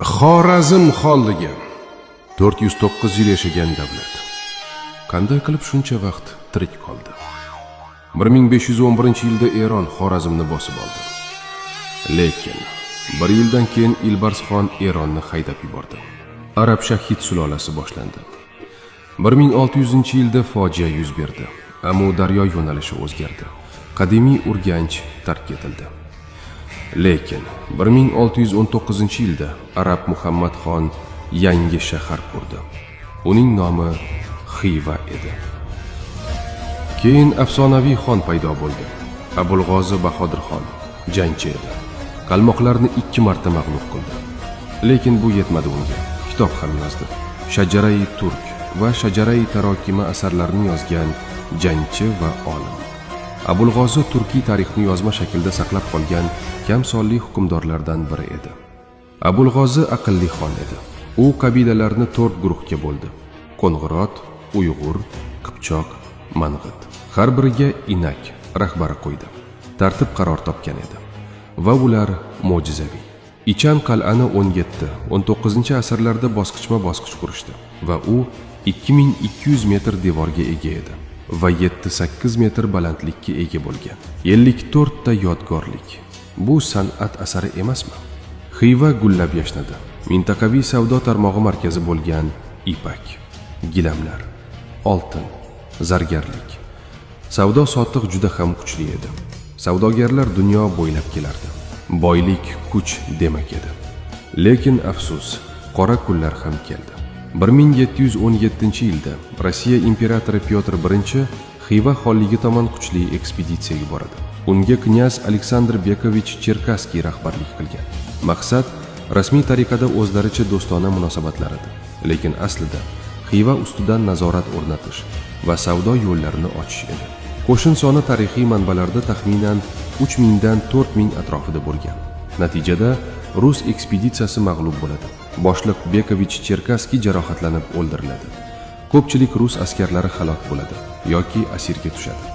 Xorazm xonligi 409 yil yashagan davlat. Qanday qilib shuncha vaqt tirik qoldi? 1511-yilda Eron Xorazmni bosib oldi. Lekin bir yildan keyin Ilbars xon Eronni haydab yubordi. Arab shahid sulolasi boshlandi. 1600-yilda fojia yuz berdi. Amu daryo yo'nalishi o'zgardi. Qadimiy Urganch tark etildi. Lekin 1619-yilda Arab Muhammad xon yangi shahar qurdi. Uning nomi Xiva edi. Keyin afsonaviy xon paydo bo'ldi. Abulg'ozi Bahodir xon jangchi edi. Qalmoqlarni 2 marta mag'lub qildi. Lekin bu yetmadi unga. Kitob ham yozdi. Shajarai Turk va Shajarai Tarokima asarlarini yozgan jangchi va olim. Abulg'ozi turkiy tarixni yozma shaklda saqlab qolgan kam sonli hukmdorlardan biri edi. Abulg'ozi aqlli xon edi. U qabilalarni 4 guruhga bo'ldi. Qo'ng'irot, Uyg'ur, Qipchoq, Mang'it. Har biriga inak rahbari qo'ydi. Tartib qaror topgan edi. Va ular mo'jizaviy. Ichan qal'ani 17-19 asrlarda bosqichma-bosqich qurishdi va u 2200 metr devorga ega edi va 7-8 metr balandlikka ega bo'lgan. 54 ta yodgorlik. Bu san'at asari emasmi? Xiva gullab yashnadi. Mintaqaviy savdo tarmog'i markazi bo'lgan ipak, gilamlar, oltin, zargarlik. Savdo sotiq juda ham kuchli edi. Savdogarlar dunyo bo'ylab kelardi. Boylik kuch demak edi. Lekin afsus, qora kunlar ham keldi. 1717-yilda Rossiya imperatori Pyotr I Xiva xonligi tomon kuchli ekspeditsiya yuboradi. Unga knyaz Aleksandr Bekovich Cherkasskiy rahbarlik qilgan. Maqsad rasmiy tariqada o'zlaricha do'stona munosabatlar edi. Lekin aslida Xiva ustidan nazorat o'rnatish va savdo yo'llarini ochish edi. Qo'shin soni tarixiy manbalarda taxminan 3000 dan 4000 atrofida bo'lgan. Natijada rus ekspeditsiyasi mag'lub bo'ladi. Boshliq Bekovich Cherkasskiy jarohatlanib o'ldiriladi. Ko'pchilik rus askarlari halok bo'ladi yoki asirga tushadi.